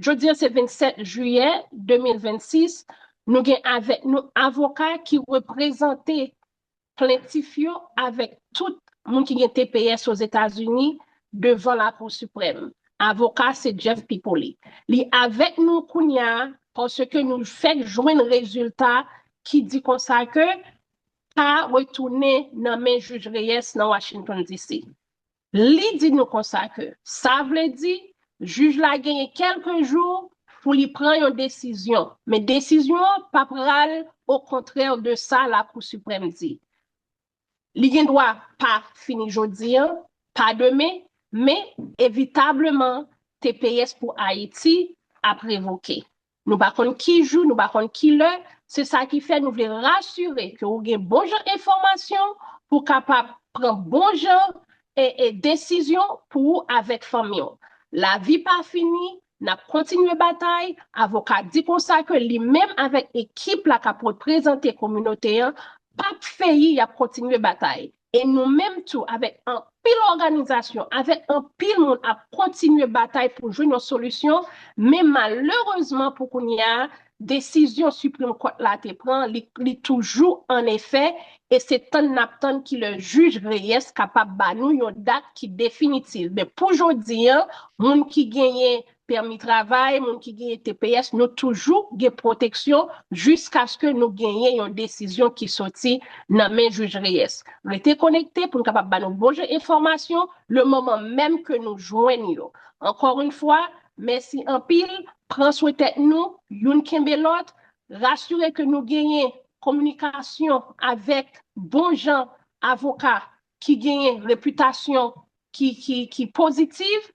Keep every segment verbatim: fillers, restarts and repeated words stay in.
Jodi a se vennsèt jiyè de mil vennsis, nou gen avèk nou avoka ki reprezante plentif yo avèk tout moun ki gen T P S Ozetazini devan Lakou Siprèm. Avoka se Jeff Pipoli. Li avèk nou kounye a paske nou fèk jwenn rezilta ki di konsa ke ka retounen nan men jij Reyes nan Washington D C. Li di nou konsa ke sa vle di jij la genyen kèlke jou pou li pran yon desizyon, men desizyon an pa pral okontrè de sa Lakou Siprèm di. Li gen dwa pa fini jodi a, pa demen, men evitableman T P S pou Ayiti ap revoke. Nou pa konn ki jou, nou pa konn ki lè, se sa ki fè nou vle rasire ke ou gen bon jan enfòmasyon pou kapab pran bon jan e, e desizyon pou ou avèk fanmi w. Lavi pa fini, n ap kontinye batay. Avoka di konsa ke li menm avèk ekip la k ap reprezante kominote an, p ap feyi, y ap kontinye batay. E nou menm tou, avèk anpil òganizasyon, avèk anpil moun ap kontinye batay pou jwenn yon solisyon, men malerezman pou kounye a, desizyon Supreme Court la te pran, li, li toujou an efè, e se tann n ap tann ki lè jij Reyes kapab ba nou yon dat ki definitif. Men pou jodi a, moun ki genyen pèmi travay, moun ki genyen T P S, nou toujou gen pwoteksyon jiskaske nou genyen yon desizyon ki soti nan men jij Reyes. Rete konekte pou n kapab ba nou bon jan enfòmasyon le moman menm ke nou jwenn yo. Encore une fois, mèsi anpil, pran swen tèt nou, youn kenbe lòt, rasire ke nou genyen kominikasyon avèk bon jan avoka ki genyen repitasyon ki, ki, ki pozitiv.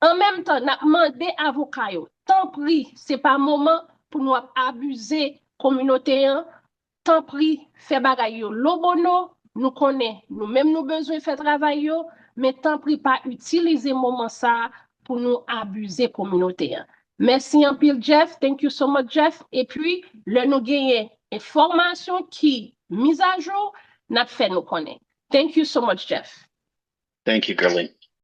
An menm tan, n ap mande avoka yo, tanpri, se pa moman pou nou ap abize kominote an, tanpri, fè bagay yo lobono, nou konnen, nou menm nou bezwen fè travay yo, men tanpri pa itilize moman sa a pou nou abize kominote an. Mèsi anpil, Jeff. Thank you so much, Jeff. Epi, lè nou genyen enfòmasyon ki mizajou, n ap fè nou konnen. Thank you so much, Jeff. Thank you, Guerline.